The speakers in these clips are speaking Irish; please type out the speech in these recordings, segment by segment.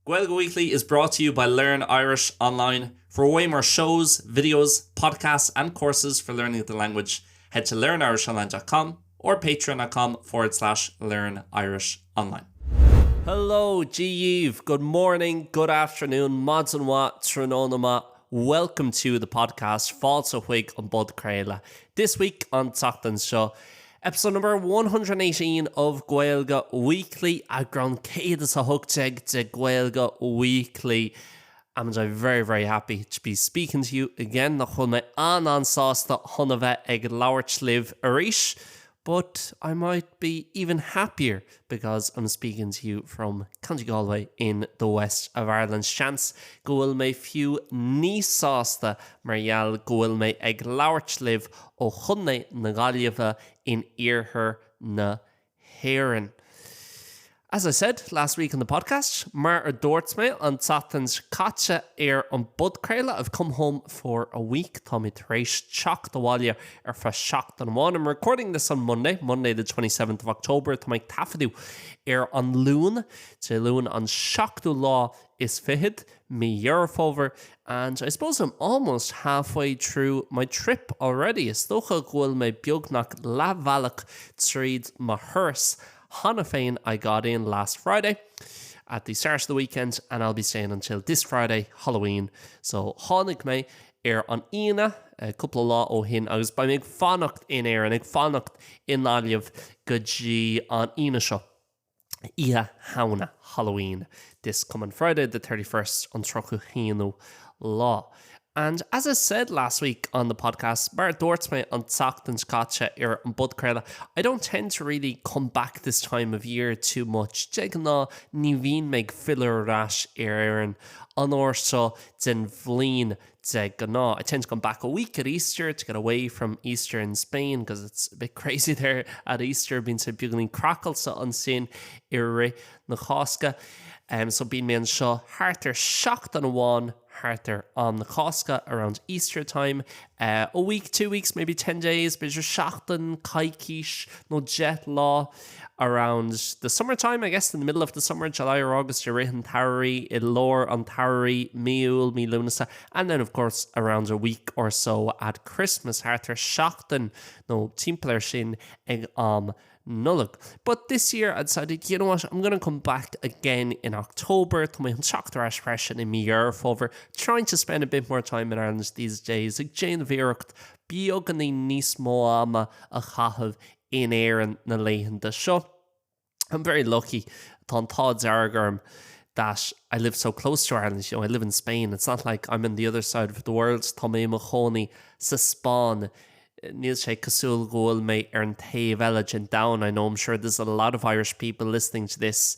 Gaeilge Weekly is brought to you by Learn Irish Online. For way more shows, videos, podcasts and courses for learning the language, head to learnirishonline.com or patreon.com forward slash learn Irish online. Hello, Dia dhaoibh, good morning, good afternoon, maidin mhaith, tráthnóna maith, welcome to the podcast, fáilte chuig an bpodchraoladh. This week an tseachtain seo, Episode number 118 of Gaeilge Weekly, eagrán 118 de Gaeilge Weekly. And I'm very very happy to be speaking to you again nach bhfuil mé an-an-sásta chun a bheith ag labhairt libh arís, but I might be even happier because I'm speaking to you from County Galway in the west of Ireland. Seans go bhfuil mé fiú níos sásta mar gheall go bhfuil mé ag labhairt libh ó Chontae na Gaillimhe in iarthar na hÉireann. As I said last week on the podcast, mar a dúirt mé an tseachtain seo caite ar an bpodchraoladh, I've come home for a week, tá mé tar éis teacht abhaile ar feadh seachtain amháin. I'm recording this on Monday, Monday the 27th of October, tá mé ag taifeadadh ar an Luan, Dé Luain an seachtú lá is fichead, mí Dheireadh Fómhair, and I suppose I'm almost halfway through my trip already, is dócha go bhfuil mé beagnach leathbhealach tríd mo thuras cheana féin I got in last Friday at the start of the weekend and I'll be staying until this Friday, Halloween, so tháinig mé ar an Aoine cúpla lá ó shin agus beidh mé ag fanacht in Éirinn, ag fanacht i nGaillimh go dtí an Aoine seo, Oíche Shamhna, Halloween, this coming Friday the 31st, an 31ú lá. And as I said last week on the podcast, mar a dúirt mé an tseachtain seo caite ar an bpodchraoladh, I don't tend to really come back this time of year too much. De ghnáth ní bhíonn mé ag filleadh ar ais ar Éirinn an uair seo den bhliain de ghnáth. I tend to come back a week at Easter to get away from Easter in Spain because it's a bit crazy there at Easter, bíonn sé beagáinín craiceáilte ansin i rith na Cásca. Um, so bíonn mé anseo thart ar seachtain amháin thart ar am na Cásca around Easter time, uh, a week, 2 weeks, maybe 10 days, b'fhéidir seachtain, coicís nó 10 lá around the summertime, I guess in the middle of the summer, July or August, i rith an tsamhraidh, i lár an tsamhraidh, mí Iúil, mí Lúnasa, and then of course around a week or so at Christmas, thart ar seachtain nó timpeall ar sin ag am Nollag. But this year I decided, you know what, I'm gonna come back again in October, tá mé chun teacht ar ais freisin i mí Dheireadh Fómhair, trying to spend a bit more time in Ireland these days, ag déanamh iarracht beagáinín níos mó ama a chaitheamh in Éirinn na laethanta seo. I'm very lucky, tá an t-ádh dearg orm that I live so close to Ireland, you know, I live in Spain, it's not like I'm in the other side of the world, tá mé i mo chónaí sa Spáinn, Níl sé cosúil go bhfuil mé ar an taobh eile den domhan, I know I'm sure there's a lot of Irish people listening to this,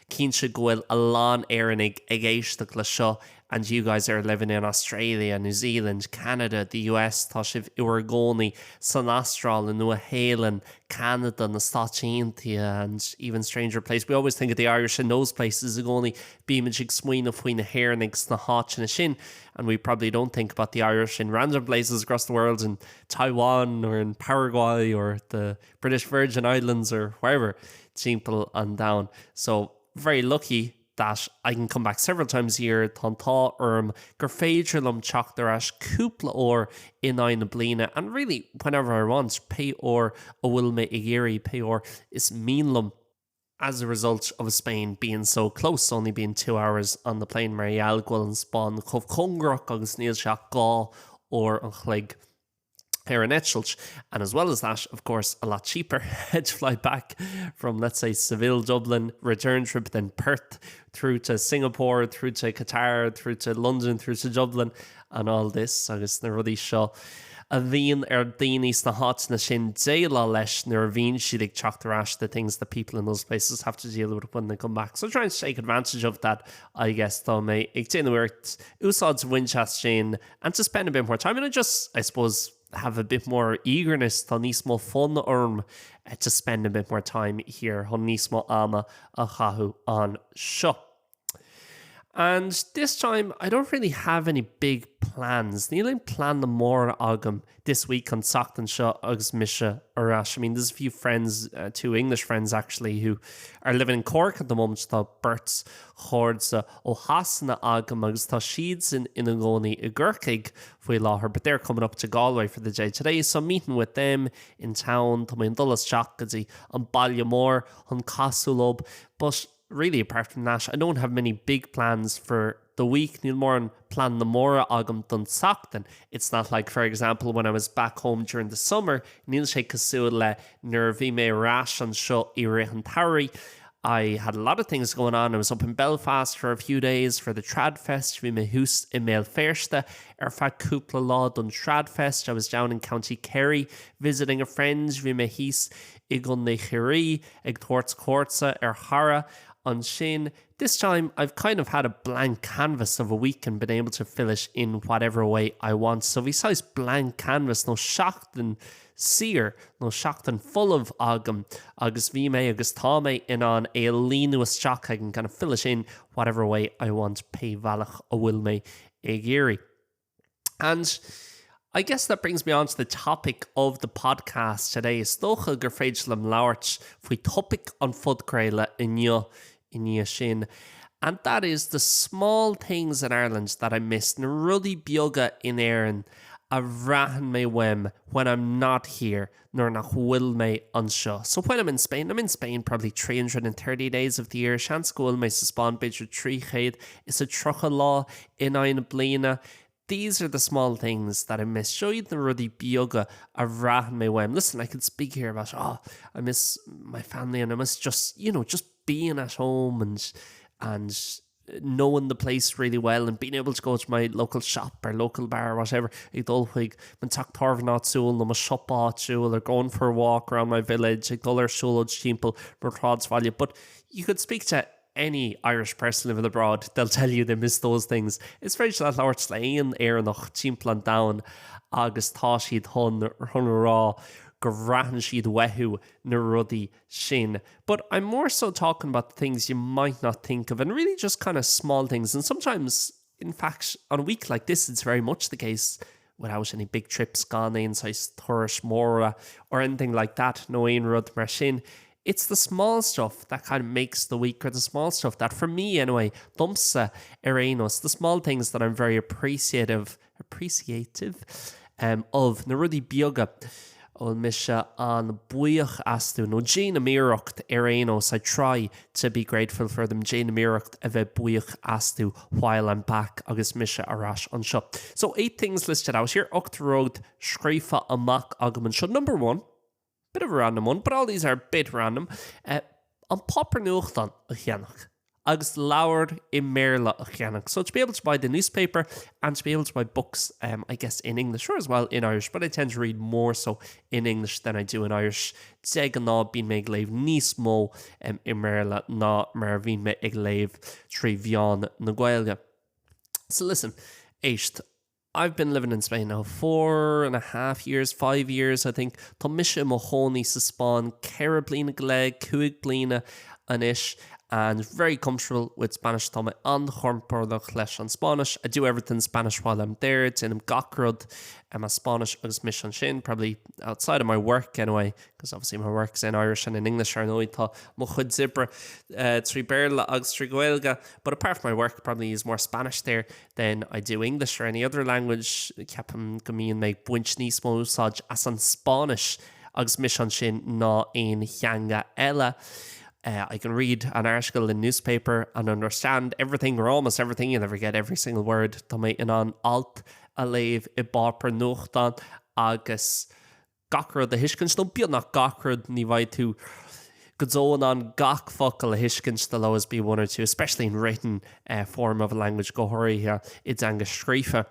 cinnte go bhfuil a lán Éireannaigh ag éisteacht le seo and you guys are living in Australia, New Zealand, Canada, the US, tá sibh i bhur gcónaí san Astráil, i Nua-Shéalainn, Ceanada, na Stáit Aontaithe and even stranger places, we always think of the Irish in those places i gcónaí bímid ag smaoineamh faoi na hÉireannaigh sna háiteanna sin. and we probably don't think about the Irish in random places across the world in Taiwan or in Paraguay or the British Virgin Islands or wherever timpeall an domhain. So very lucky that I can come back several times a year tá an t-ádh orm gur féidir liom teacht ar ais cúpla uair in aghaidh na bliana and really whenever I want pé uair a bhfuil mé ag iarraidh pé uair is mian liom. As a result of Spain being so close, only being 2 hours on the plane mar gheall go bhfuil an Spáinn chomh cóngarach agus níl sé ach dhá uair an chloig ar an eitilt. And as well as that, of course, a lot cheaper to fly back from, let's say, Seville, Dublin, return trip, then Perth, through to Singapore, through to Qatar, through to London, through to Dublin, and all this agus na rudaí seo a bhíonn ar daoine sna háiteanna sin déileáil leis nuair a bhíonn siad ag teacht ar ais the things that people in those places have to deal with when they come back. So try and take advantage of that, I guess tá mé ag déanamh iarracht úsáid a bhaint as sin and to spend a bit more time and I just, I suppose, have a bit more eagerness tá níos mó fonn orm eh, to spend a bit more time here chun níos mó ama a chaitheamh anseo. And this time I don't really have any big plans. Níl aon pleananna móra agam this week an tseachtain seo agus mise ar ais. I mean there's a few friends, uh, two English friends actually who are living in Cork at the moment tá beirt chairde ó Shasana agam agus tá siadsan ina gcónaí i gCorcaigh faoi láthair but they're coming up to Galway for the day today so I'm meeting with them in town Tá mé ag dul isteach go dtí an baile mór chun casadh leo but really apart from that I don't have many big plans for the week níl mórán pleananna móra agam don tseachtain. It's not like for example when I was back home during the summer níl sé cosúil le nuair a bhí mé ar ais anseo i rith an tsamhraidh I had a lot of things going on. I was up in Belfast for a few days for the Tradfest, bhí mé thuas i mBéal Feirste ar feadh cúpla lá don Tradfest, I was down in County Kerry visiting a friend, bhí mé thíos i gContae Chiarraí ag tabhairt cuairte ar chara ansin. This time I've kind of had a blank canvas of a week and been able to fill it in whatever way I want. So bhí saghas blank canvas nó seachtain saor nó seachtain folamh agam agus bhí mé agus tá mé in ann é a líonadh isteach I can kind of fill it in whatever way I want pé bhealach a bhfuil mé ag iarraidh. And I guess that brings me on to the topic of the podcast today. Is dócha gur féidir liom labhairt faoi topaic an phodchraoladh inniu i ndiaidh sin. And that is the small things in Ireland that I miss, na rudaí beaga in Éirinn a bhraitheann mé uaim when I'm not here, nuair nach bhfuil mé anseo. So when I'm in Spain, I'm in Spain probably 330 days of the year, seans go bhfuil mé sa Spáinn b'fhéidir 330 lá in aghaidh na bliana. These are the small things that I miss. Seo iad na rudaí beaga a bhraitheann mé uaim. Listen, I could speak here about, oh, I miss my family and I miss just, you know, just being at home and, and knowing the place really well and being able to go to my local shop or local bar or whatever ag dul chuig mo teach tábhairne áitiúil nó mo siopa áitiúil or going for a walk around my village ag dul ar siúlóid timpeall mo shráidbhaile but you could speak to any Irish person living abroad, they'll tell you they miss those things. Is féidir leat labhairt le aon Éireannach timpeall an domhain agus tá siad chun chun a rá go bhraitheann siad uathu na rudaí sin. But I'm more so talking about the things you might not think of and really just kind of small things and sometimes in fact on a week like this it's very much the case without any big trips gan aon saghas turais mhóra or anything like that nó aon rud mar sin. It's the small stuff that kind of makes the week or the small stuff that for me anyway domsa ar aon nós the small things that I'm very appreciative appreciative um, of na rudaí beaga a bhfuil mise an-bhuíoch astu nó déanaim iarracht ar aon nós I try to be grateful for them déanaim iarracht a bheith buíoch astu while I'm back agus mise ar ais anseo. So 8 things listed out here, 8 rud scríofa amach agam anseo. Number 1, bit of a random one, but all these are a bit random, uh, an páipéar nuachtáin a cheannach agus leabhair i mBéarla a cheannach. So to be able to buy the newspaper and to be able to buy books, um, I guess in English or as well in Irish, but I tend to read more so in English than I do in Irish. De ghnáth bíonn mé ag léamh níos mó um, i mBéarla ná mar a bhíonn mé ag léamh trí mheán na Gaeilge. So listen, éist, I've been living in Spain now 4.5 years, 5 years I think. Tá mise i mo chónaí sa Spáinn ceithre bliana go leith, cúig bliana anois and very comfortable with Spanish. Tá mé an-chompordach leis an Spáinnis. I do everything in Spanish while I'm there. Déanaim gach rud as Spáinnis agus mise ansin, probably outside of my work anyway, because obviously my work's in Irish and in English ar ndóigh tá mo chuid oibre trí Bhéarla agus trí Ghaeilge, but apart from my work probably use more Spanish there than I do English or any other language. Ceapaim go mbíonn mé ag baint níos mó úsáid as an Spáinnis agus mise ansin ná aon theanga eile. I can read an article in newspaper and understand everything or almost everything, you'll never get every single word. Tá mé in ann alt a léamh i bpáipéar nuachtáin agus gach rud a thuiscint, nó beagnach gach rud, ní bheidh tú go deo in ann gach focal a thuiscint, there'll always be one or two, especially in written form of a language, go háirithe i dteanga scríofa.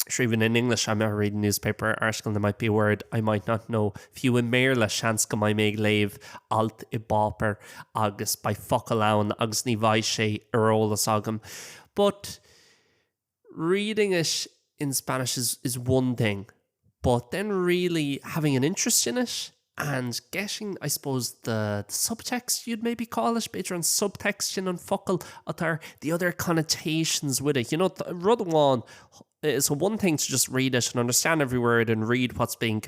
Sure even in English I might read a newspaper article and there might be a word I might not know. Fiú i mBéarla, seans go mbeidh mé ag léamh alt i bpáipéar agus beidh focal ann agus ní bheidh sé ar eolas agam. But reading it in Spanish is, is one thing, but then really having an interest in it. And getting, I suppose, the the subtext you'd maybe call it, b'fhéidir an subtext sin an focal atá air, the other connotations with it. You know, rud amháin, it's one thing to just read it and understand every word and read what's being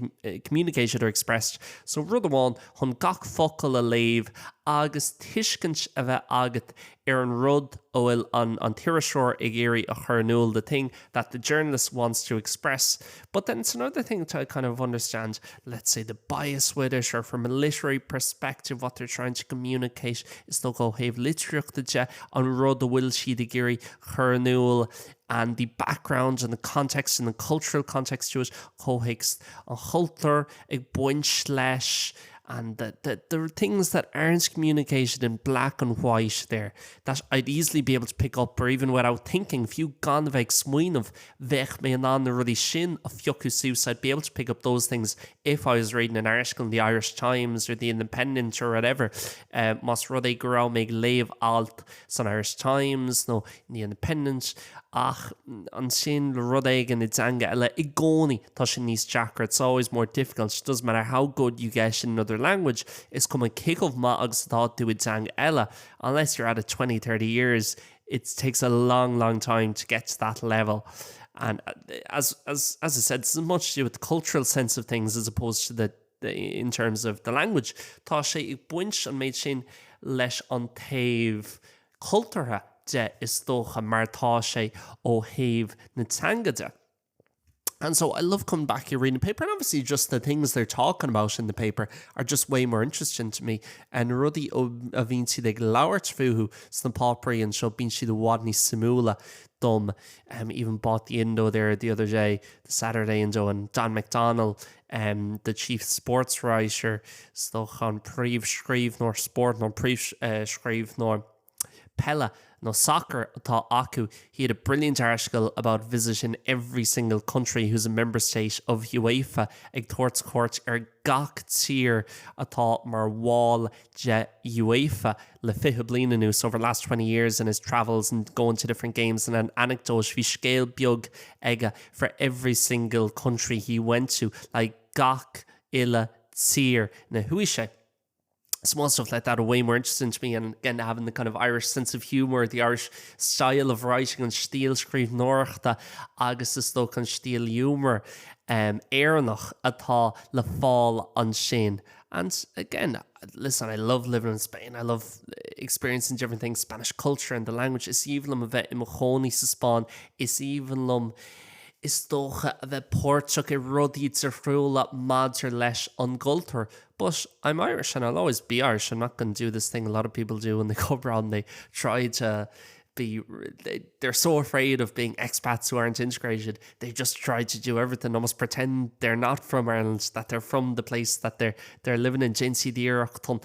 communicated or expressed. So rud amháin chun gach focal a léamh agus tuiscint a bheith agat ar an rud a bhfuil an an t-iriseoir ag iarraidh a chur in iúl, the thing that the journalist wants to express. But then it's another thing to kind of understand, let's say, the bias with it or from a literary perspective what they're trying to communicate, is dócha ó thaobh litríochta de, an rud a bhfuil siad ag iarraidh chur in iúl and the background and the context and the cultural context to it, comhthéacs an chultúir ag baint leis and the, the, the things that aren't communicated in black and white there that I'd easily be able to pick up or even without thinking, fiú gan a bheith ag smaoineamh, bheadh mé in ann na rudaí sin a phiocadh suas, I'd be able to pick up those things if I was reading an article in the Irish Times or the Independent or whatever. Más rud é go raibh mé ag léamh alt san Irish Times nó in the Independent ach ansin le rud éigin i dteanga eile i gcónaí tá sé níos deacra, it's always more difficult, it doesn't matter how good you get in another language, is cuma cé chomh maith agus atá tú i dteanga eile, unless you're at it 20, 30 years, it takes a long, long time to get to that level. And as, as, as I said, it's as much to do with the cultural sense of things as opposed to the, the in terms of the language. Tá sé ag baint an méid sin leis an taobh cultúrtha de is dócha mar atá sé ó thaobh na teanga de. And so I love coming back here reading the paper and obviously just the things they're talking about in the paper are just way more interesting to me and na rudaí a bhíonn siad ag labhairt fúthu sna páipéirí anseo bíonn siad i bhfad níos suimiúla dom. Um, even bought the Indo there the other day, the Saturday Indo and Don McDonnell, um, the chief sports writer, is dócha an príomhscríbhneoir spóirt nó an príomhscríbhneoir peile nó soccer atá acu. He had a brilliant article about visiting every single country who's a member state of UEFA, ag tabhairt cuairt ar gach tír atá mar bhall de UEFA le 20 bliain anuas, over the last 20 years in his travels and going to different games and an anecdote, bhí scéal beag aige for every single country he went to, like gach uile tír ina chuaigh sé. Small stuff like that are way more interesting to me and again having the kind of Irish sense of humour, the Irish style of writing, an stíl scríbhneoireachta agus is dócha an stíl ghiúmair um, Éireannach atá le fáil ansin. And again, listen, I love living in Spain, I love experiencing different things, Spanish culture and the language. Is aoibhinn liom a bheith i mo chónaí sa Spáinn, is aoibhinn liom is dócha a bheith páirteach i rudaí difriúla maidir leis an gcultúr. But I'm Irish and I'll always be Irish. I'm not going to do this thing a lot of people do when they go abroad and they try to be they, they're so afraid of being expats who aren't integrated. They just try to do everything, almost pretend they're not from Ireland, that they're from the place that they're they're living in. Déanann siad iarracht chun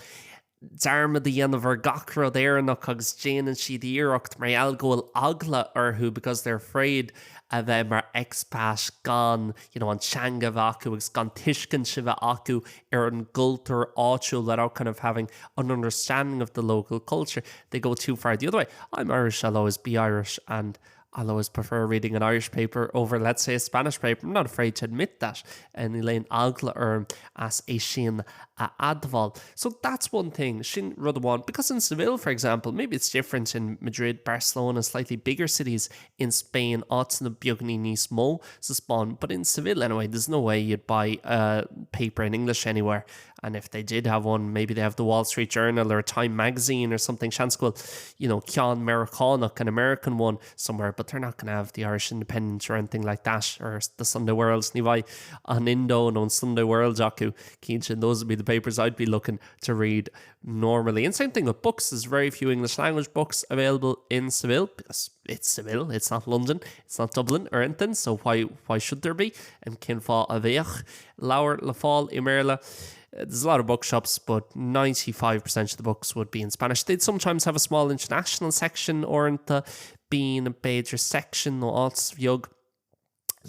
dearmad a dhéanamh ar gach rud Éireannach agus déanann siad iarracht mar gheall go bhfuil eagla orthu because they're afraid a bheith mar expat gan you know, an teanga a bheith acu agus gan tuiscint a bheith acu ar an gcultúr áitiúil without kind of having an understanding of the local culture. They go too far the other way. I'm Irish, I'll always be Irish and I'll always prefer reading an Irish paper over, let's say, a Spanish paper. I'm not afraid to admit that. Níl aon eagla orm as é sin a admháil. So that's one thing, sin rud amháin. Because in Seville, for example, maybe it's different in Madrid, Barcelona, slightly bigger cities in Spain, áiteanna beagáinín níos mó sa Spáinn, but in Seville anyway, there's no way you'd buy a paper in English anywhere. And if they did have one, maybe they have the Wall Street Journal or Time Magazine or something, seans go bhfuil, you know, ceann Meiriceánach, an American one somewhere, but they're not going to have the Irish Independent or anything like that, or the Sunday World. Ní bheidh an Indo nó an Sunday World acu, cinnte, and those would be the papers I'd be looking to read normally. And same thing with books, there's very few English language books available in Seville, because it's Seville, it's not London, it's not Dublin or anything, so why, why should there be? And cén fáth a bheadh leabhar le fáil i mBéarla? There's a lot of bookshops, but 95% of the books would be in Spanish. They'd sometimes have a small international section uaireanta bíonn b'fhéidir section nó áit bheag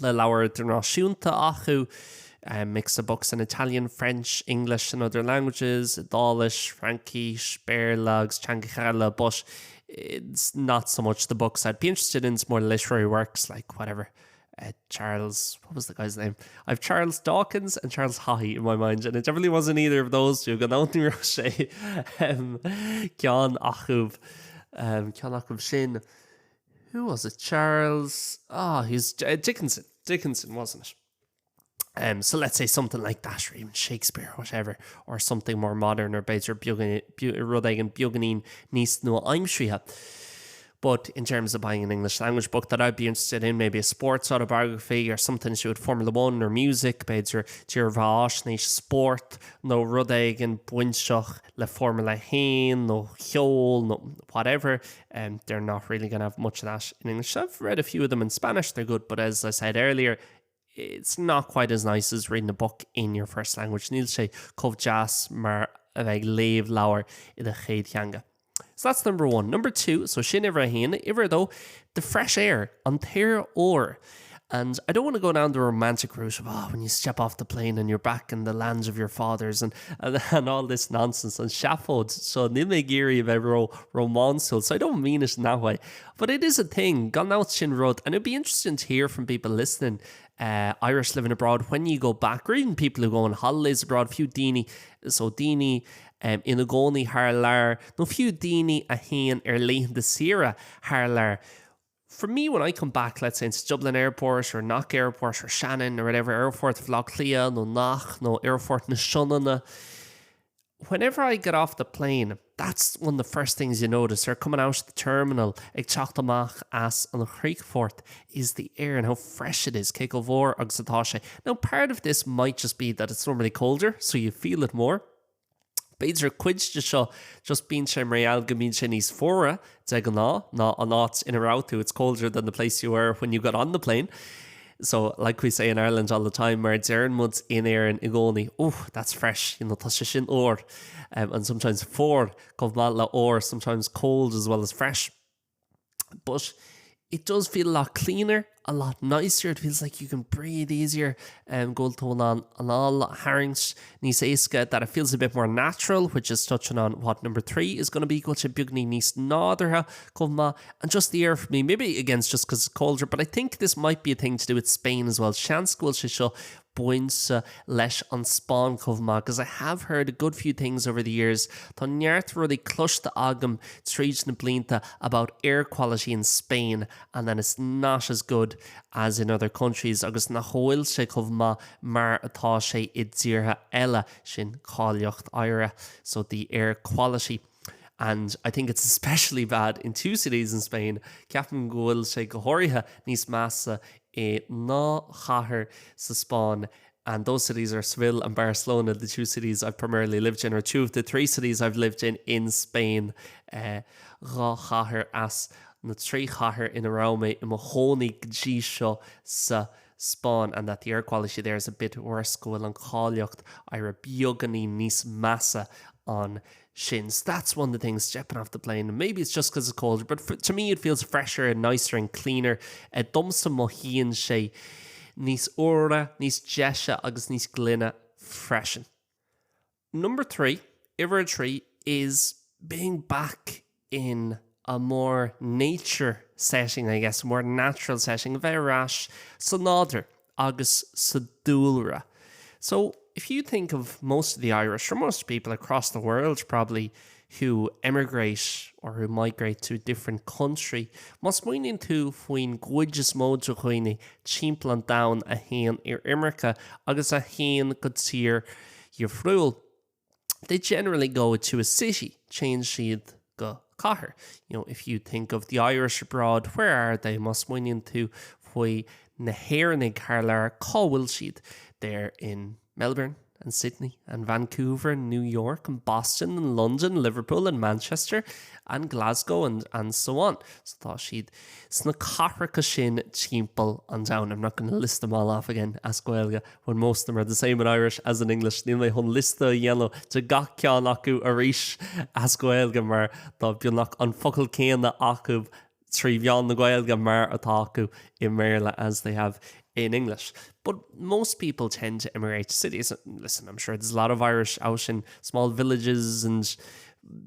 le leabhair idirnáisiúnta acu, a mix of books in Italian, French, English and other languages, Iodáilis, Fraincis, Béarla agus teangacha eile, but it's not so much the books I'd be interested in, it's more literary works like whatever. Uh, Charles, what was the guy's name? I've Charles Dawkins and Charles Haughey in my mind, and it definitely wasn't either of those two gan dabht ní raibh sé um, ceann acu um, ceann acu sin. Who was it? Charles? Ah, oh, he's uh, Dickinson. Dickinson, wasn't it? Um, so let's say something like that or even Shakespeare or whatever or something more modern or b'fhéidir rud éigin beagáinín níos nua-aimseartha. But in terms of buying an English language book that I'd be interested in, maybe a sports autobiography or something to do with Formula One or music, b'fhéidir dírbheathaisnéis spóirt nó rud éigin bainteach le Formula 1 nó ceol nó whatever, um, they're not really going to have much of that in English. I've read a few of them in Spanish, they're good, but as I said earlier, it's not quite as nice as reading a book in your first language. Níl sé chomh deas mar a bheith ag léamh leabhar i do chéad theanga. So that's number one. Number two, so sin uimhir a haon, uimhir a dó, the fresh air, an t-aer úr. And I don't want to go down the romantic route of oh, when you step off the plane and you're back in the lands of your fathers and, and, and all this nonsense an seafóid so níl mé ag iarraidh a bheith ró rómánsúil so I don't mean it in that way. But it is a thing, gan dabht sin rud, and it'd be interesting to hear from people listening, uh, Irish living abroad, when you go back, or even people who go on holidays abroad, fiú daoine, so daoine um, ina gcónaí thar lear, nó fiú daoine a théann ar laethanta saoire thar lear. For me, when I come back, let's say into Dublin Airport or Knock Airport or Shannon or whatever, Aerfort Bhaile Átha Cliath nó Knock nó Aerfort na Sionainne, Whenever I get off the plane, that's one of the first things you notice, or coming out of the terminal, ag teacht amach as an chríochfort, is the air and how fresh it is, cé chomh úr agus atá sé. Now, part of this might just be that it's normally colder, so you feel it more. B'fhéidir cuid de seo just bíonn sé mar gheall go mbíonn sé níos fuaire de ghnáth ná an áit ina raibh tú, it's colder than the place you were when you got on the plane. So, like we say in Ireland all the time, mar a deireann muid in Éirinn i gcónaí, oh, that's fresh, you know, tá sé sin úr. Um, and sometimes fuar chomh maith le úr, sometimes cold as well as fresh. But it does feel a lot cleaner, a lot nicer, it feels like you can breathe easier, um, go bhfuil tú in ann anáil a tharraingt níos éasca, that it feels a bit more natural, which is touching on what number 3 is going to be, go bhfuil sé beagní níos nádúrtha chomh maith, and just the air for me, maybe again it's just because it's colder, but I think this might be a thing to do with Spain as well, seans go bhfuil sé seo bainte leis an Spáinn chomh maith, because I have heard a good few things over the years, tá neart rudaí cloiste agam tríd na blianta about air quality in Spain and that it's not as good as in other countries agus nach bhfuil sé chomh maith mar atá sé i dtíortha eile, sin cáilíocht aeir, so the air quality. And I think it's especially bad in two cities in Spain, ceapaim go bhfuil sé go háirithe níos measa i ndá chathair sa Spáinn and those cities are Seville and Barcelona, the two cities I've primarily lived in, or two of the three cities I've lived in in Spain, dhá chathair as na trí chathair ina raibh mé i mo chónaí go dtí seo sa Spáinn and that the air quality there is a bit worse, go bhfuil an cháilíocht aeir beagáinín níos measa ansin. So that's one of the things, stepping off the plane, maybe it's just because it's colder, but for, to me it feels fresher and nicer and cleaner. Domsa mothaíonn sé níos úire, níos deise agus níos glaine freisin. Number 3, uimhir a 3, is being back in a more nature setting, I guess, a more natural setting, a bheith ar ais sa nádúr agus sa dúlra. So, if you think of most of the Irish, or most people across the world probably, who emigrate or who migrate to a different country, má smaoiníonn tú faoin gcuid is mó de dhaoine timpeall an domhain a théann ar imirce agus a théann go tír dhifriúil, they generally go to a city, téann siad go cathair. You know, if you think of the Irish abroad, where are they? Má smaoiníonn tú faoi na hÉireannaigh thar lear, cá bhfuil siad? They're in Melbourne and Sydney and Vancouver and New York and Boston and London, Liverpool and Manchester and Glasgow and, and so on. So tá siad sna cathracha sin timpeall an domhain. I'm not going to list them all off again as Gaeilge when most of them are the same in Irish as in English. Níl mé chun liosta a dhéanamh de gach ceann acu arís as Gaeilge mar tá beagnach an focal céanna acu trí mheán na Gaeilge mar atá acu i mBéarla as they have in English. But most people tend to emigrate to cities. Listen, I'm sure there's a lot of Irish out in small villages and.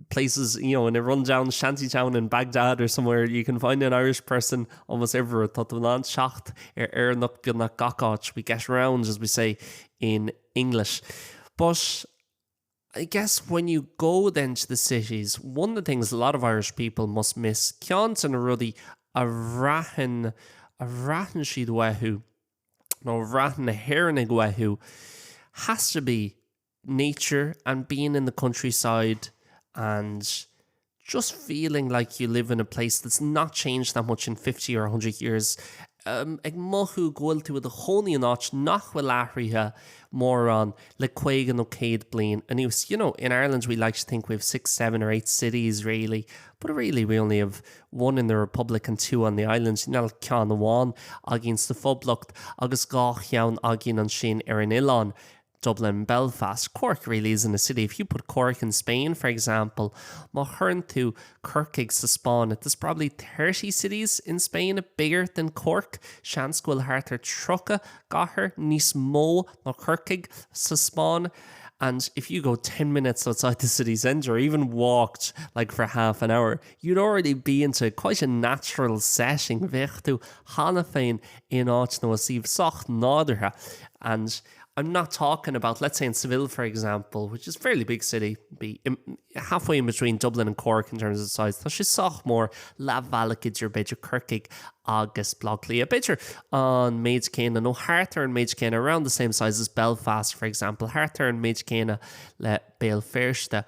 places you know in a rundown shanty town in Baghdad or somewhere you can find an Irish person almost everywhere tá tú in ann teacht ar Éireannach beagnach gach áit we get round as we say in English but I guess when you go then to the cities one of the things a lot of Irish people must miss ceann de na rudaí a bhraitheann a bhraitheann siad uathu nó a bhraitheann na hÉireannaigh uathu has to be nature and being in the countryside and just feeling like you live in a place that's not changed that much in 50 or 100 years um, ag mothú go bhfuil tú i do chónaí in áit nach bhfuil athraithe mórán le 50 nó 100 bliain anuas. You know, in Ireland we like to think we have six, seven or eight cities really, but really we only have one in the Republic and two on the island. Níl ceann amháin againn sa Phoblacht agus dhá cheann againn ansin ar an oileán. Dublin, Belfast, Cork really isn't a city. If you put Cork in Spain, for example, má chuireann tú Corcaigh sa Spáinn, there's probably 30 cities in Spain bigger than Cork. Seans go bhfuil thart ar 30 gcathair níos mó ná Corcaigh sa Spáinn. And if you go 10 minutes outside the city centre, even walked like for half an hour, you'd already be into quite a natural setting. Bheadh tú cheana féin in áit nó i suíomh sách nádúrtha. And I'm not talking about, let's say in Seville, for example, which is a fairly big city, be in, halfway in between Dublin and Cork in terms of size. Tá sé sách mór leathbhealach idir b'fhéidir Corcaigh agus Baile Átha Cliath. B'fhéidir an méid céanna nó thart ar an méid céanna around the same size as Belfast, for example, thart ar an méid céanna le Béal Feirste.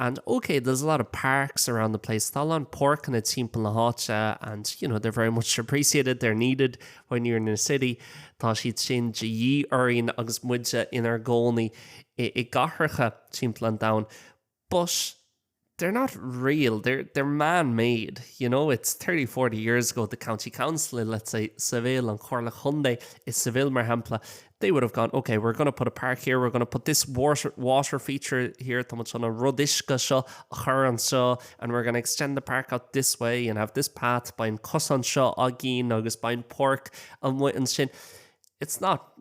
And okay, there's a lot of parks around the place. Tá a lán páirceanna timpeall na háite and you know, they're very much appreciated, they're needed when you're in a city. Tá siad sin de dhíth orainn agus muide inár gcónaí i gcathracha timpeall an domhain. But they're not real, they're, they're man-made. You know, it's 30, 40 years ago the county council in, let's say, Seville an Chomhairle Chontae i Seville mar shampla, they would have gone, okay, we're going to put a park here, we're going to put this water, water feature here, tá muid chun an rud uisce seo a chur anseo, and we're going to extend the park out this way and have this path, beidh an cosán seo againn agus beidh an páirc amuigh ansin. It's not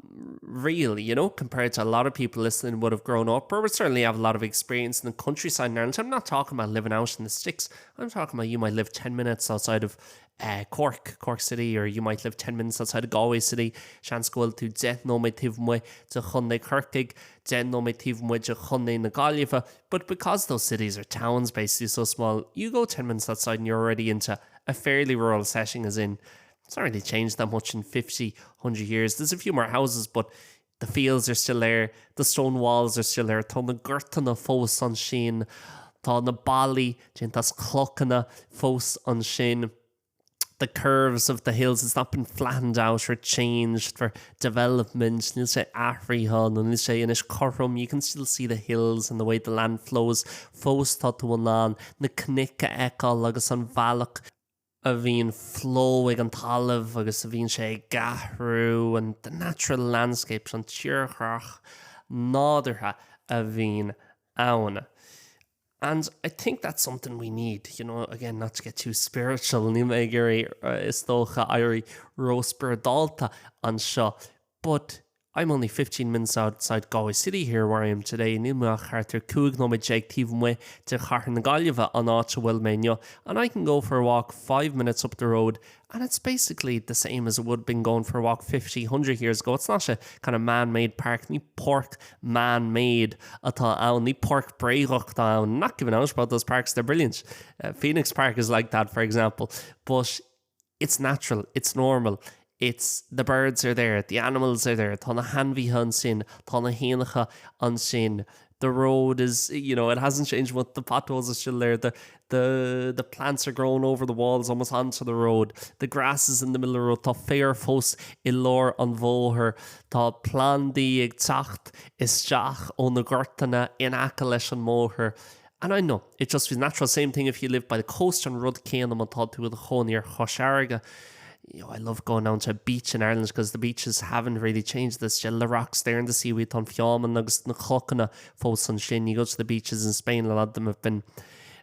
real, you know, compared to a lot of people listening would have grown up or would certainly have a lot of experience in the countryside in Ireland. I'm not talking about living out in the sticks. I'm talking about you might live 10 minutes outside of uh, Cork, Cork City, or you might live 10 minutes outside of Galway City. Seans go bhfuil tú 10 nóiméad taobh amuigh de Chontae Chorcaí, 10 nóiméad taobh amuigh de Chontae na Gaillimhe. But because those cities are towns basically so small, you go 10 minutes outside and you're already into a fairly rural setting as in it's not really changed that much in 50, 100 years. There's a few more houses, but the fields are still there, the stone walls are still there, tá na gortanna fós ansin, tá na ballaí déanta as clochanna fós ansin. The curves of the hills, it's not been flattened out or changed for development, níl sé athraithe nó níl sé anois cothrom, you can still see the hills and the way the land flows, fós tá tú in ann na cnoic a fheiceáil agus an bhealach a bhíonn flow ag an talamh agus a bhíonn sé ag athrú and the natural landscapes, an tírdhreach nádúrtha a bhíonn ann. And I think that's something we need, you know, again, not to get too spiritual, níl mé ag iarraidh is dócha éirí róspioradálta anseo, but I'm only 15 minutes outside Galway City here where I am today, níl mé ach thart ar 15 nóiméad taobh amuigh de chathair na Gaillimhe an áit a bhfuil mé inniu, and I can go for a walk 5 minutes up the road and it's basically the same as it would have been going for a walk 50, 100 years ago. It's not a kind of man-made park, ní páirc man-made atá ann, ní páirc bréagach atá ann. Not giving out about those parks, they're brilliant. Uh, Phoenix Park is like that, for example, but it's natural, it's normal, it's the birds are there, the animals are there, tá na hainmhithe ansin, tá na héanacha ansin, the road is, you know, it hasn't changed what the potholes are still there, the, the, the plants are growing over the walls almost onto the road, the grass is in the middle of the road, tá féar fós i lár an bhóthair, tá plandaí ag teacht isteach ó na gortanna in aice leis an mbóthar. And I know, it just feels natural. Same thing if you live by the coast an rud céanna má tá tú i do chónaí ar Chois Fharraige. You know, I love going down to a beach in Ireland because the beaches haven't really changed. There's still the rocks there and the seaweed tá an feamainn agus na clochanna fós ansin. You go to the beaches in Spain, a lot of them have been.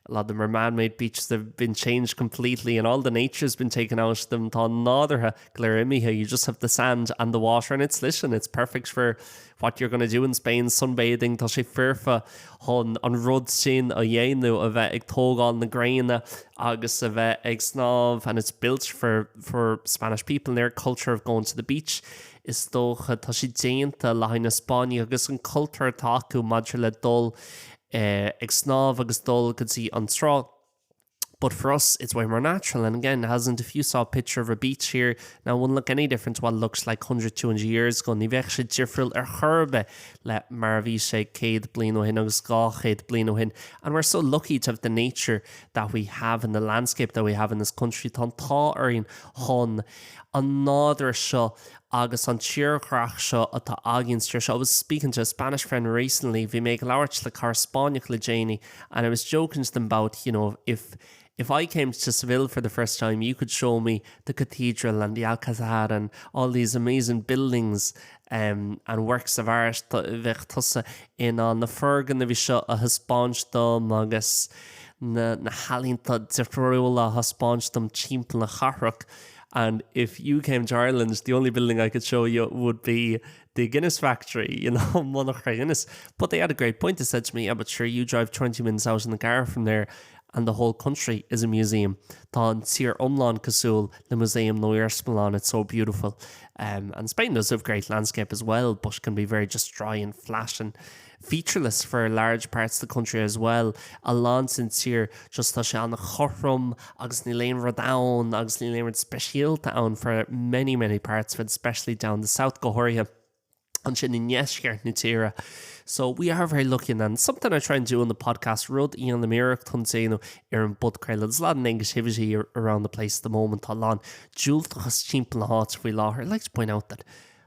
A lot of them are man-made beaches, they've been changed completely and all the nature's been taken out of them. Tá an nádúr go léir imithe, you just have the sand and the water and it's listen, it's perfect for what you're gonna do in Spain, sunbathing, tá sé foirfe chun an rud sin a dhéanamh, a bheith ag tógáil na gréine agus a bheith ag snámh and it's built for for Spanish people and their culture of going to the beach. Is dócha, tá sé déanta le haghaidh na Spáinnigh agus an cultúr atá acu maidir le dul ag snámh agus dul go dtí an trá. But for us it's way more natural and again hasn't if you saw a picture of a beach here now it wouldn't look any different to what it looks like 100, 200 years ago. Ní bheadh sé difriúil ar chor ar bith le mar a bhí sé 100 bliain ó shin agus 200 bliain ó shin and we're so lucky to have the nature that we have and the landscape that we have in this country. Tá an t-ádh orainn chun an nádúr seo agus an tírdhreach seo atá againn sa tír seo. I was speaking to a Spanish friend recently, bhí mé ag labhairt le cara Spáinneach le déanaí and I was joking to them about, you know, if if I came to Seville for the first time, you could show me the cathedral and the Alcazar and all these amazing buildings um, and works of art, bheadh tusa in ann na foirgnimh seo a thaispeáint dom agus na, na healaíonta difriúla a thaispeáint dom timpeall na cathrach. And if you came to Ireland, the only building I could show you would be the Guinness factory, you know, Monarcha Guinness. But they had a great point. They said to me, yeah, but sure, you drive 20 minutes out in the car from there and the whole country is a museum. Tá an tír iomlán cosúil le músaem nó iarsmalann, it's so beautiful. Um, and Spain does have great landscape as well, but can be very just dry and flat and featureless for large parts of the country as well. A lán den tír just tá sé an-chothrom agus níl aon rud ann agus níl aon rud speisialta ann for many many parts of it, especially down the south go háirithe ansin i ndeisceart na tíre. So we are very lucky in that. And something I try and do on the podcast, rud a dhéanaim iarracht chun déanamh ar an bpodchraoladh. There's a lot of negativity around the place at the moment. Tá a lán diúltachas timpeall na háite faoi láthair. I'd like to point out that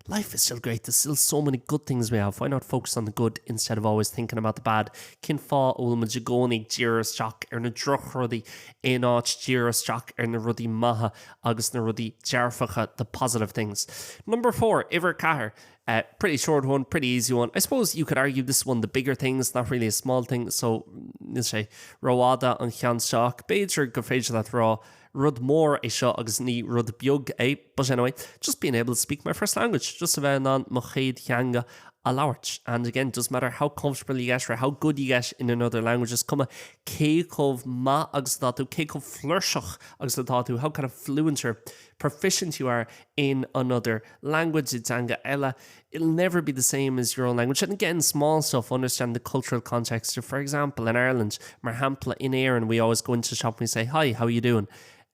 life is still great, there's still so many good things we have, why not focus on the good instead of always thinking about the bad? Cén fáth a bhfuil muid i gcónaí ag díriú isteach ar na drochrudaí in áit díriú isteach ar na rudaí maithe agus na rudaí dearfacha, the positive things? Number 4, uimhir 4, uh, pretty short one, pretty easy one. I suppose you could argue this one the bigger thing, it's not really a small thing, so níl sé rófhada an ceann seo ach b'fhéidir gur féidir leat rá Rud mór é seo agus ní rud beag é, but anyway, just being able to speak my first language, just a bheith in ann mo chéad theanga a labhairt. And again, doesn't matter how comfortable you get or how good you get in another language, is cuma cé chomh maith agus atá tú, cé chomh flúirseach agus atá tú, how kind of fluent or proficient you are in another language, i dteanga eile, it'll never be the same as your own language. And again, small stuff, understand the cultural context. So for example, in Ireland, mar shampla, in Éirinn, we always go into the shop and we say, hi, how are you doing?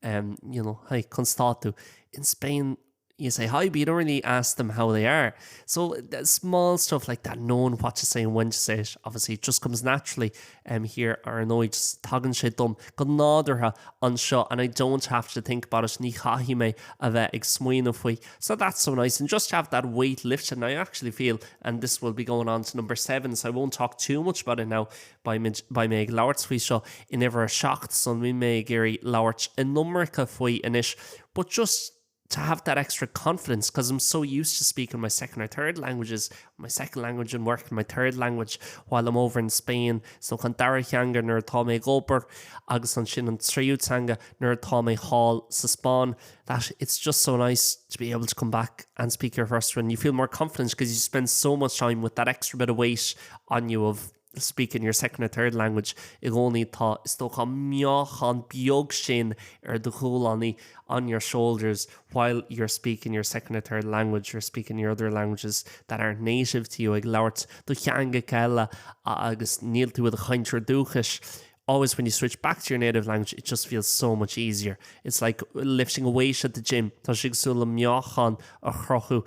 Um, you know, hi, conas tá tú? In Spain, you say hi, but you don't really ask them how they are. So small stuff like that, knowing what to say and when to say it, obviously it just comes naturally um, here ar ndóigh, just tagann sé dom go nádúrtha anseo and I don't have to think about it, ní chaithfidh mé a bheith ag smaoineamh faoi. So that's so nice and just to have that weight lifted and I actually feel, and this will be going on to number 7 so I won't talk too much about it now, beidh mé ag labhairt faoi seo in uimhir a 7 so níl mé ag iarraidh labhairt an iomarca faoi anois but just to have that extra confidence because I'm so used to speaking my second or third languages, my second language and work my third language while I'm over in Spain so an dara teanga nuair atá mé ag obair agus ansin an tríú teanga nuair atá mé thall sa Spáinn that it's just so nice to be able to come back and speak your first one. You feel more confident because you spend so much time with that extra bit of weight on you of speaking your second or third language i gcónaí tá is dócha meáchan beag sin ar do ghuaillí on your shoulders while you're speaking your second or third language you're speaking your other languages that aren't native to you ag labhairt do theangacha eile agus níl tú i do chainteoir dúchais always when you switch back to your native language it just feels so much easier. It's like lifting a weight at the gym Tá sé cosúil le meáchan a chrochadh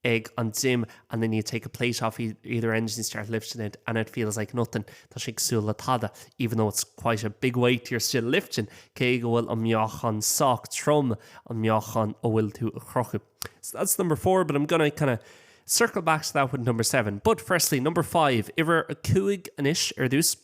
ag an gym and then you take a plate off either end and you start lifting it and it feels like nothing. Tá sé cosúil le tada, even though it's quite a big weight you're still lifting, cé go bhfuil an meáchan sách trom an meáchan a bhfuil tú a chrochadh. So that's number 4, but I'm gonna kind of circle back to that with number 7. But firstly, number 5, uimhir a 5 anois ar dtús.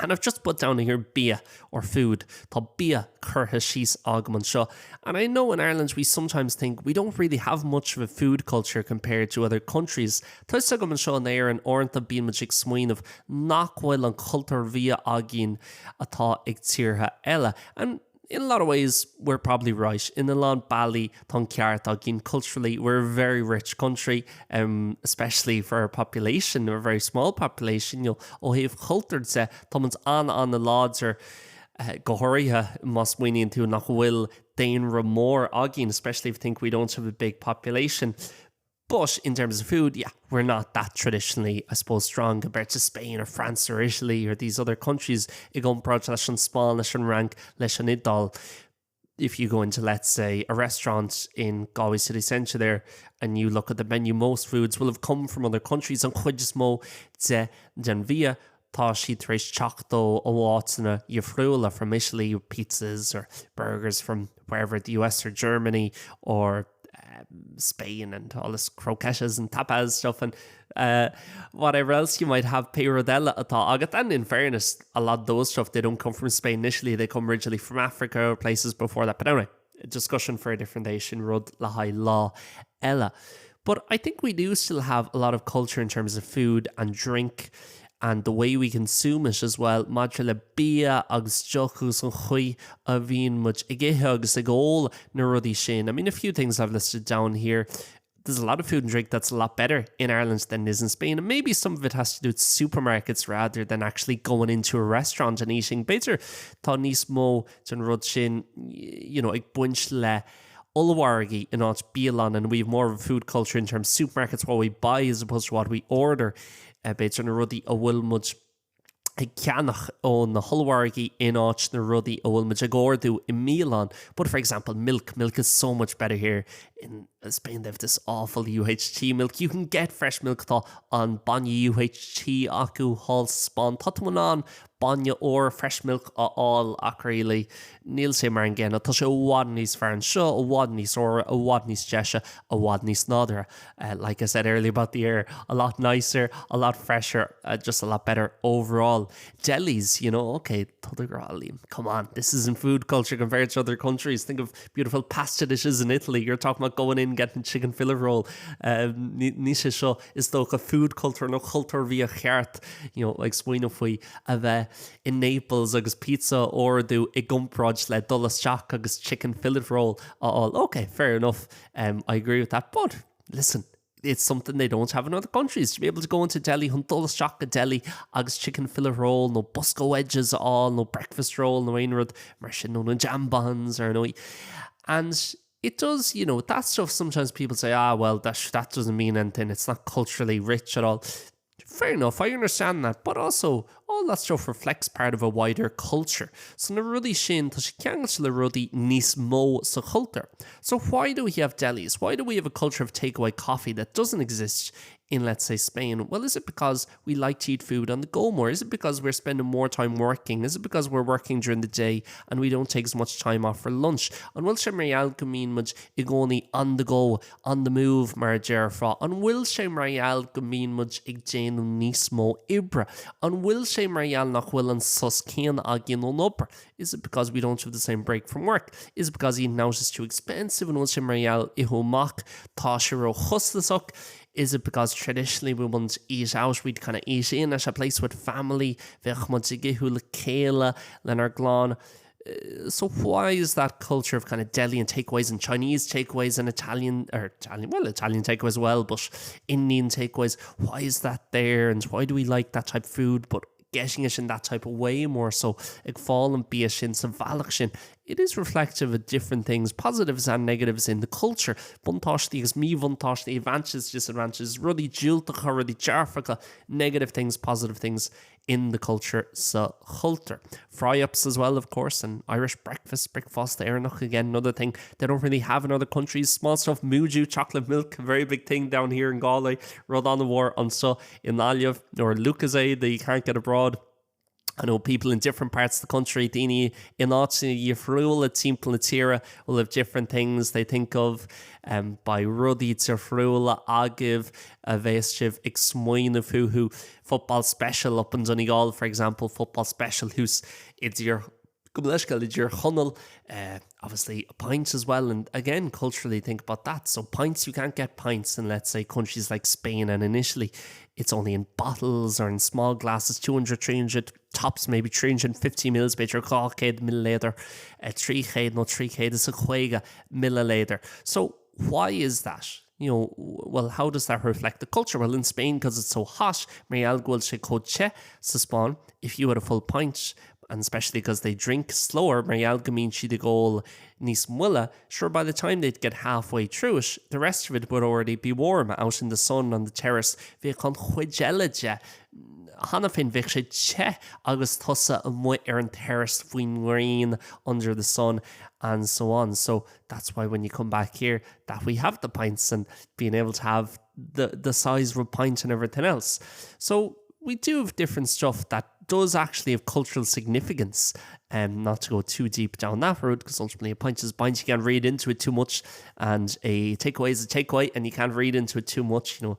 And I've just put down here bia or food Tá bia curtha síos agam anseo. And I know in Ireland we sometimes think we don't really have much of a food culture compared to other countries. Tá fhios agam anseo in Éirinn uaireanta bíonn muid ag smaoineamh nach bhfuil an cultúr bhia againn atá ag tíortha eile. And in a lot of ways we're probably right. In a lán bealaí tá an ceart againn culturally we're a very rich country um, especially for our population, we're a very small population, you know, ó thaobh cultúr de tá muid an-an-láidir uh, go háirithe má smaoiníonn tú nach bhfuil daonra mór againn, especially if you think we don't have a big population. But in terms of food, yeah, we're not that traditionally, I suppose, strong compared to Spain or France or Italy or these other countries i gcomparáid leis an Spáinn, leis an Fhrainc, leis an Iodáil. If you go into, let's say, a restaurant in Galway city centre there and you look at the menu, most foods will have come from other countries an chuid is mó de den bhia tá siad tar éis teacht ó áiteanna difriúla from Italy, pizzas or burgers from wherever, the US or Germany or um, Spain and all this croquettes and tapas stuff and uh, whatever else you might have pé rud eile atá agat and in fairness a lot of those stuff they don't come from Spain initially they come originally from Africa or places before that but anyway discussion for a different day sin rud le haghaidh lá eile. But I think we do still have a lot of culture in terms of food and drink and the way we consume it as well maidir le bia agus deoch agus an chaoi a bhíonn muid ag ithe agus ag ól na rudaí sin. I mean a few things I've listed down here. There's a lot of food and drink that's a lot better in Ireland than is in Spain and maybe some of it has to do with supermarkets rather than actually going into a restaurant and eating. B'fhéidir tá níos mó den rud sin you know, ag baint le ollmhargaí in áit bialann and we have more of a food culture in terms of supermarkets what we buy as opposed to what we order. Uh, b'fhéidir na rudaí a bhfuil muid ag ceannach ó na hollmhargaí in áit na rudaí a bhfuil muid ag ordú i mbialann. But for example, milk. Milk is so much better here in Spain. They have this awful UHT milk. You can get fresh milk tá an bainne UHT acu thall sa Spáinn. Tá tú in ann bainne úr fresh milk a fháil ach really níl sé mar an gcéanna. Tá sé i bhfad níos fearr anseo, i bhfad níos úire, i bhfad níos deise, i bhfad níos nádúrtha. Uh, like I said earlier about the air, a lot nicer, a lot fresher, uh, just a lot better overall. Delis, you know, okay, come on, this isn't food culture compared to other countries. Think of beautiful pasta dishes in Italy. You're talking about going in getting chicken fillet roll. Um, ní sé seo is dócha food culture nó cultúr bia ceart, you know, like smaoineamh faoi a bheith in Naples agus pizza a ordú i gcomparáid le dul isteach agus chicken fillet roll a fháil. Okay, fair enough. Um, I agree with that. But listen, it's something they don't have in other countries. To be able to go into deli chun dul isteach go deli agus chicken fillet roll nó bosca wedges a fháil nó breakfast roll nó aon rud mar sin nó na jam buns ar ndóigh. And it does, you know, that stuff sometimes people say, ah, well, that, that doesn't mean anything. It's not culturally rich at all. Fair enough, I understand that, but also all that stuff reflects part of a wider culture. So na rudaí sin tá sé ceangailte le rudaí níos mó sa chultúr. So why do we have delis? Why do we have a culture of takeaway coffee that doesn't exist in let's say Spain? Well, is it because we like to eat food on the go more? Is it because we're spending more time working? Is it because we're working during the day and we don't take as much time off for lunch? An bhfuil sé mar gheall go mbíonn muid i gcónaí on the go, on the move mar a déarfá? An bhfuil sé mar gheall go mbíonn muid ag déanamh níos mó oibre? An bhfuil sé mar gheall nach bhfuil an sos céanna againn ón obair? Is it because we don't have the same break from work? Is it because eating out is too expensive? An bhfuil sé mar gheall ithe amach tá sé róchostasach? Is it because traditionally we wouldn't eat out, we'd kind of eat in at a place with family, bheadh muid ag ithe le chéile lenár gclann? So why is that culture of kind of deli and takeaways and Chinese takeaways and Italian or Italian well Italian takeaways as well, but Indian takeaways, why is that there and why do we like that type of food but getting it in that type of way more so ag fáil an bia sin sa bhealach sin. It is reflective of different things, positives and negatives in the culture, buntáistí agus míbhuntáistí, advantages, disadvantages, rudaí diúltacha, rudaí dearfacha, negative things, positive things in the culture sa chultúr. Fry-ups as well, of course, and Irish breakfast, bricfeasta Éireannach, again, another thing they don't really have in other countries. Small stuff, Moju, chocolate milk, very big thing down here in Galway, rud an-mhór anseo i nGaillimh, or Lucozade that you can't get abroad. I know people in different parts of the country, daoine in áiteanna difriúla timpeall na tíre will have different things they think of um, beidh rudaí difriúla agaibh a bheas sibh ag smaoineamh fúthu. Football special up in Donegal, for example, football special thuas i dTír Gabh mo leithscéal i dTír Chonaill, uh, obviously a pint as well and again culturally think about that so pints you can't get pints in let's say countries like Spain and in Italy it's only in bottles or in small glasses 200 300 tops maybe 350 mils b'fhéidir 200 milliliter 300 nó 350 milliliter so why is that you know well how does that reflect the culture well in Spain because it's so hot mar gheall go bhfuil sé chomh te sa Spáinn if you had a full pint and especially because they drink slower mar gheall go mbíonn siad ag ól níos moille, sure by the time they'd get halfway through it, the rest of it would already be warm out in the sun on the terrace bheadh an chuid eile de cheana féin bheadh sé te agus tusa amuigh ar an terrace faoin ngrian under the sun and so on so that's why when you come back here that we have the pints and being able to have the the size of a pint and everything else so we do have different stuff that does actually have cultural significance um, not to go too deep down that road because ultimately a pint is a pint you can't read into it too much and a takeaway is a takeaway and you can't read into it too much you know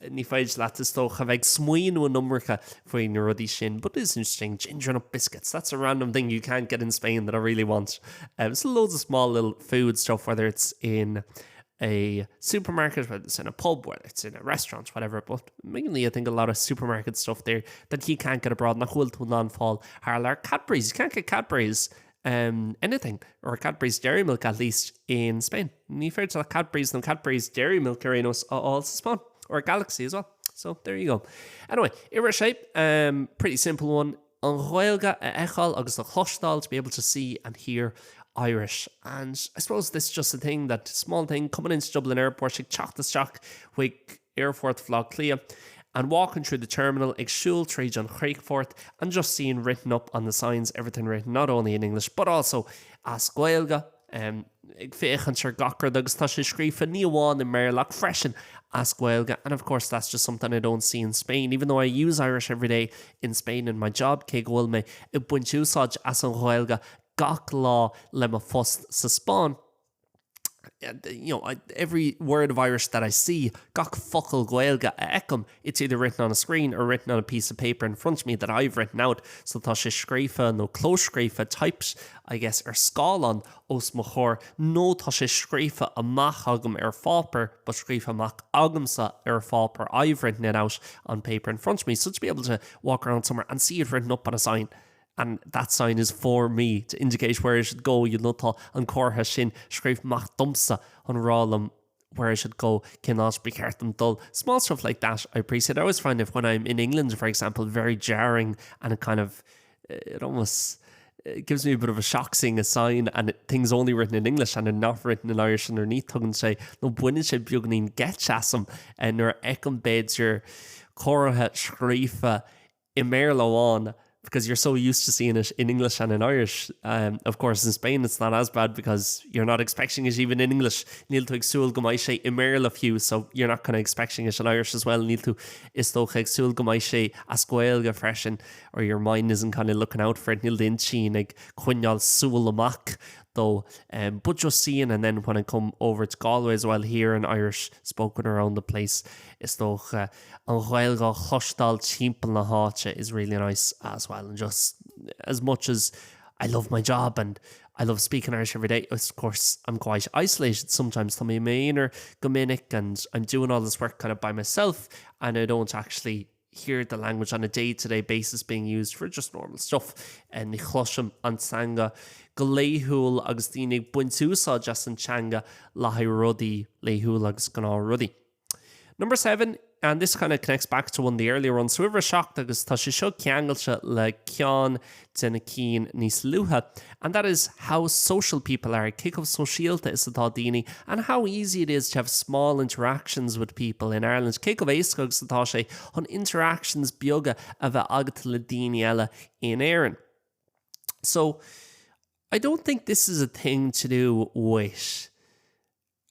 ní féidir leat is dócha bheith ag smaoineamh an iomarca faoi na rudaí sin but it is interesting ginger nut biscuits that's a random thing you can't get in Spain that I really want um, so loads of small little food stuff whether it's in a supermarket, whether it's in a pub, whether it's in a restaurant, whatever, but mainly I think a lot of supermarket stuff there that you can't get abroad nach bhfuil tú in ann fáil thar lear. Cadbury's, you can't get Cadbury's um, anything, or Cadbury's Dairy Milk at least in Spain. Ní féidir le Cadbury's nó Cadbury's Dairy Milk ar aon nós a fháil sa Spáinn, or Galaxy as well. So there you go. Anyway, uimhir a sé, um, pretty simple one, An Ghaeilge a fheiceáil agus a chloisteáil, to be able to see and hear Irish. And I suppose this is just a thing that small thing coming into Dublin Airport ag teacht isteach chuig Aerfort Bhaile Átha Cliath and walking through the terminal ag siúl tríd an chríochfort and just seeing written up on the signs everything written not only in English but also as Gaeilge ag féachaint ar gach rud agus tá sé scríofa ní amháin i mBéarla ach freisin as Gaeilge and of course that's just something I don't see in Spain even though I use Irish every day in Spain in my job cé go bhfuil mé ag baint úsáid as an Ghaeilge gach lá le mo phost sa Spáinn you know, every word of Irish that I see, gach focal Gaeilge a fheicim, it's either written on a screen or written on a piece of paper in front of me that I've written out, so tá sé scríofa nó clóscríofa, typed, I guess, ar scáileán os mo chomhair, nó tá sé scríofa amach agam ar pháipéar, but scríofa amach agamsa ar pháipéar, I've written it out on paper in front of me, so to be able to walk around somewhere and see it written up on a sign, and that sign is for me to indicate where I should go, you know, tá an comhartha sin scríofa amach domsa chun rá liom where I should go, cén áit ba cheart dom dul. Small stuff like that I appreciate. I always find if when I'm in England, for example, very jarring and it kind of, it almost it gives me a bit of a shock seeing a sign and it, things only written in English and are not written in Irish underneath tugann sé nó baineann sé beagáinín geit asam eh, nuair a fheicim b'fhéidir comhartha scríofa i mBéarla amháin because you're so used to seeing it in English and in Irish. Um, of course in Spain it's not as bad because you're not expecting it even in English. Níl tú ag súil go mbeidh sé i mBéarla fiú, so you're not kind of expecting it in Irish as well. Níl tú is dócha ag súil go mbeidh sé as Gaeilge freisin or your mind isn't kind of looking out for it. Níl d'intinn ag coinneáil súil amach dó. Um, but just seeing and then when I come over to Galway as well here in Irish spoken around the place is dócha an Ghaeilge á chloisteáil timpeall na háite is really nice as well and just as much as I love my job and I love speaking Irish every day of course I'm quite isolated sometimes tá mé i m'aonar go minic and I'm doing all this work kind of by myself and I don't actually hear the language on a day-to-day basis being used for just normal stuff and ní chloisim an teanga go laethúil agus daoine ag baint úsáid as an teanga le haghaidh rudaí laethúla agus gnáthrudaí. Number 7, and this kind of connects back to one of the earlier ones, so uimhir a 7 agus tá sé seo ceangailte le ceann de na cinn níos luaithe, and that is how social people are, cé chomh sóisialta is atá daoine, and how easy it is to have small interactions with people in Ireland, cé chomh éasca agus atá sé chun interactions beaga a bheith agat le daoine eile in Éirinn. So, I don't think this is a thing to do with.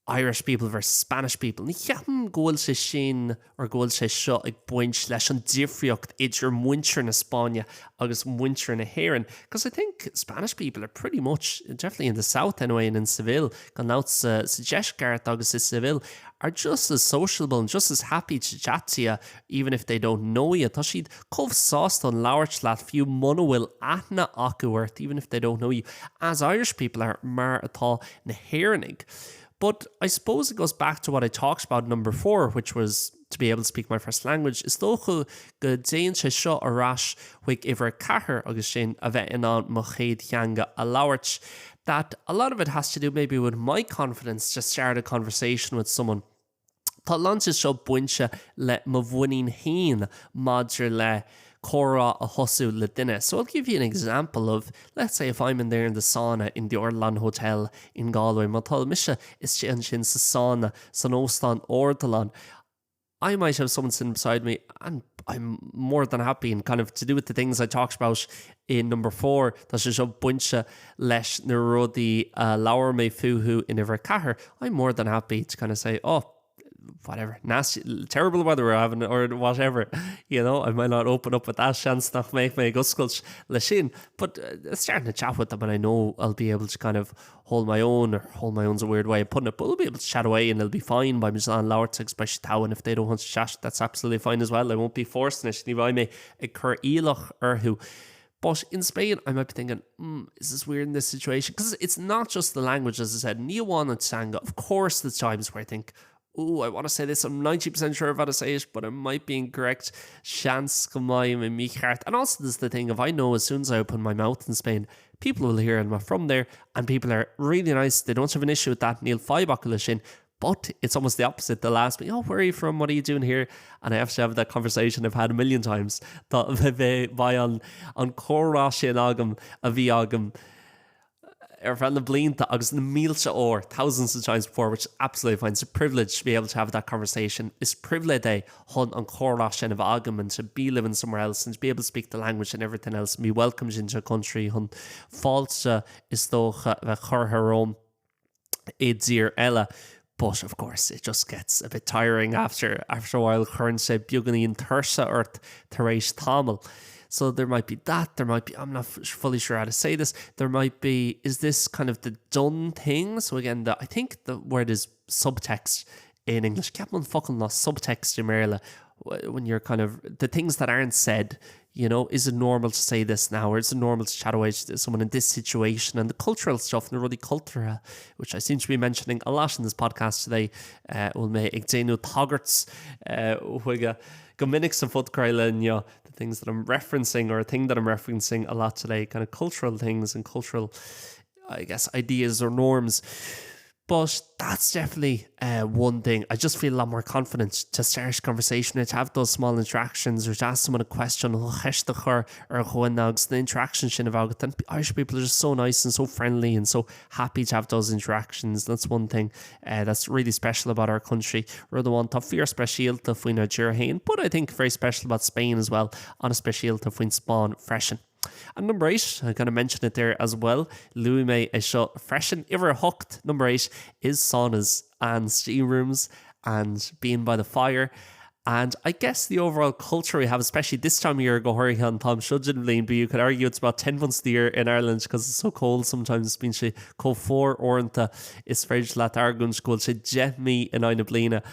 Irish people versus Spanish people. Ní cheapaim go bhfuil sé sin or go bhfuil sé seo ag baint leis an difríocht idir muintir na Spáinne agus muintir na hÉireann because I think Spanish people are pretty much, definitely in the south anyway and in Seville, gan dabht sa deisceart agus i Seville, are just as sociable and just as happy to chat to you even if they don't know you. Tá siad chomh sásta chun labhairt leat fiú muna bhfuil aithne acu ort, even if they don't know you, as Irish people are, mar atá na hÉireannaigh. But I suppose it goes back to what I talked about number 4, which was to be able to speak my first language. Is dócha go dtéann sé seo ar ais chuig uimhir 4 agus sin a bheith in ann mo chéad theanga a labhairt. That a lot of it has to do maybe with my confidence to start a conversation with someone. Tá a lán de seo bainte le mo mhuinín féin maidir le comhrá a thosú le duine. So I'll give you an example of, let's say if I'm in there in the sauna in the Ardilaun Hotel in Galway, má tá mise istigh ansin sa sauna san Óstán Ardilaun, I might have someone sitting beside me and I'm more than happy and kind of to do with the things I talked about in number 4, tá sé seo bainte leis na rudaí a labhair mé fúthu in uimhir 4, I'm more than happy to kind of say, oh, whatever, nasty, terrible weather we're having or whatever, you know, I might not open up with that seans nach mbeidh mé ag oscailt le sin, but uh, starting to chat with them and I know I'll be able to kind of hold my own or hold my own's a weird way of putting it, but we'll be able to chat away and it'll be fine beidh mé in ann labhairt agus beidh sé togha and if they don't want to chat that's absolutely fine as well, I won't be forcing it, ní bheidh mé ag cur iallach orthu. But in Spain I might be thinking, mm, is this weird in this situation? Because it's not just the language, as I said, ní amháin an teanga. Of course the times where I think, ooh, I want to say this, I'm 90% sure of how to say it, but I might be incorrect. Seans go mbeidh mé mícheart. And also there's the thing, if I know as soon as I open my mouth in Spain, people will hear I'm from there, and people are really nice, they don't have an issue with that, níl fadhb acu leis sin. But it's almost the opposite. They'll ask me, oh, where are you from? What are you doing here? And I have to have that conversation I've had a million times. Tá beidh an an comhrá sin agam a bhí agam ar feadh na blianta agus na mílte uair, thousands of times before, which is absolutely fine. It's a privilege to be able to have that conversation. Is pribhléid é chun an comhrá sin a bheith agam and to be living somewhere else and to be able to speak the language and everything else and be welcomed into a country chun fáilte is dócha a bheith curtha romham i dtír eile. But of course it just gets a bit tiring after after a while cuireann sé beagáinín tuirse ort tar éis tamaill. So there might be that, there might be, I'm not fully sure how to say this, there might be, is this kind of the done thing? So again, the, I think the word is subtext in English. Ceapaim an focal ná subtext i mBéarla when you're kind of, the things that aren't said, you know, is it normal to say this now or is it normal to chat away to someone in this situation and the cultural stuff na rudaí cultúrtha, which I seem to be mentioning a lot in this podcast today, uh, bhfuil mé ag déanamh tagairt uh, chuige go minic sa phodchraoladh inniu, the things that I'm referencing or a thing that I'm referencing a lot today, kind of cultural things and cultural, I guess, ideas or norms. But that's definitely uh, one thing. I just feel a lot more confident to start a conversation, to have those small interactions or to ask someone a question ceist a chur ar dhuine agus na interactions sin a bheith agat. And Irish people are just so nice and so friendly and so happy to have those interactions. That's one thing uh, that's really special about our country. Rud amháin atá fíorspeisialta faoinár dtír féin, but I think very special about Spain as well, an-speisialta faoin Spáinn freisin. And number 8, I'm going to mention it there as well, luaigh mé é seo freisin, uimhir 8, number 8, is saunas and steam rooms and being by the fire. And I guess the overall culture we have, especially this time of year, go háirithe an t-am seo den bhliain, but you could argue it's about 10 months of the year in Ireland because it's so cold sometimes, bíonn sé chomh fuar uaireanta, is féidir leat argóint go bhfuil sé 10 mí in aghaidh na bliana,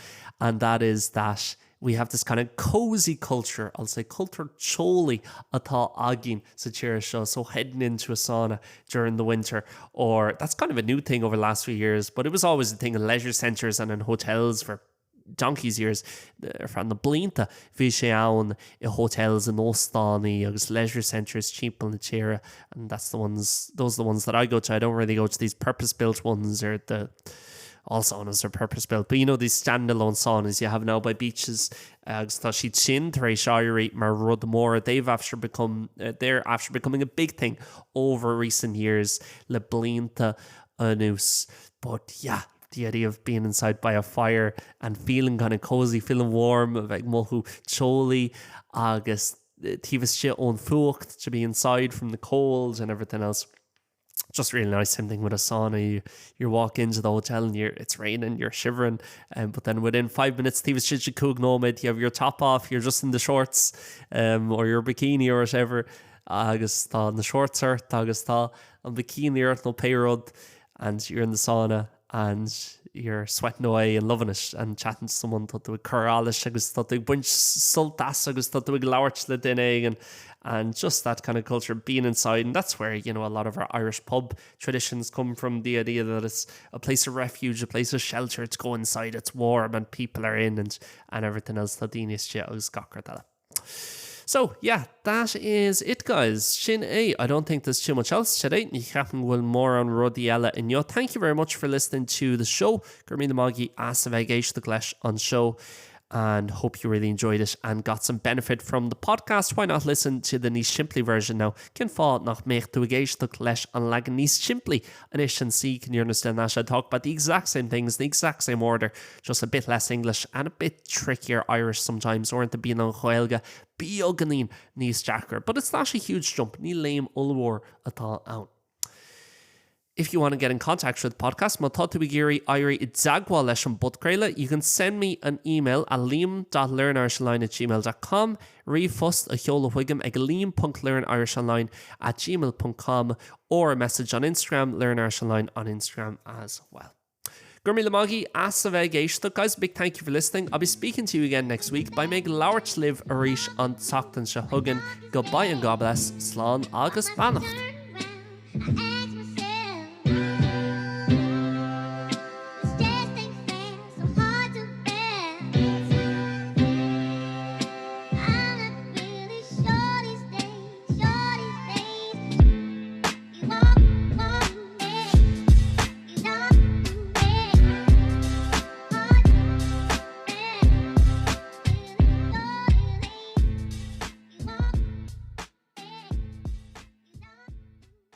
and that is that we have this kind of cosy culture, I'll say cultúr teolaí atá againn sa tír seo, so heading into a sauna during the winter or that's kind of a new thing over the last few years, but it was always a thing in leisure centres and in hotels for donkey's years ar feadh na blianta bhí sé ann i hotels in óstánaí agus leisure centres timpeall na tíre and that's the ones those are the ones that I go to I don't really go to these purpose-built ones or the all saunas are purpose-built but you know these standalone saunas you have now by beaches agus tá siad sin tar éis éirí mar rud mór they've after become uh, they're after becoming a big thing over recent years le blianta anuas but yeah the idea of being inside by a fire and feeling kind of cozy, feeling warm, a bheith ag mothú teolaí agus taobh istigh ón fuacht, to be inside from the cold and everything else. Just really nice same thing with a sauna you, you walk into the hotel and you're it's raining you're shivering um, but then within five minutes taobh istigh de cúig nóiméad you have your top off you're just in the shorts um, or your bikini or whatever agus tá na shorts ort agus tá an bikini ort nó pé rud and you're in the sauna and you're sweating away and loving it and chatting to someone tá tú ag cur allais agus tá tú ag baint sult as agus tá tú ag labhairt le duine éigin and just that kind of culture being inside and that's where you know a lot of our Irish pub traditions come from the idea that it's a place of refuge a place of shelter to go inside it's warm and people are in and and everything else tá daoine istigh agus gach rud eile. So, yeah, that is it guys. Sin é. I don't think there's too much else today. Ní cheapaim go bhfuil mórán rudaí eile inniu. Thank you very much for listening to the show. Go raibh míle maith agaibh as a bheith ag éisteacht leis an seó and hope you really enjoyed it and got some benefit from the podcast. Why not listen to the níos simplí version now? Cén fáth nach mbeadh tú ag éisteacht leis an leagan níos simplí anois and see can you understand that? I talk about the exact same things, the exact same order, just a bit less English and a bit trickier Irish sometimes uaireanta bíonn an Ghaeilge beagáinín níos deacra, but it's not a huge jump, ní léim ollmhór atá ann. If you want to get in contact with the podcast, má tá tú ag iarraidh éirí i dteagmháil leis an bpodchraoladh, you can send me an email at liam.learnirishonline at gmail.com, ríomhphost a sheoladh chuigam ag liam.learnirishonline at gmail.com or a message on Instagram, learnirishonline on Instagram as well. Go raibh míle maith agaibh as a bheith ag éisteacht guys, big thank you for listening. I'll be speaking to you again next week. Beidh mé ag labhairt libh arís an tseachtain seo chugainn. Goodbye and God bless, slán agus beannacht.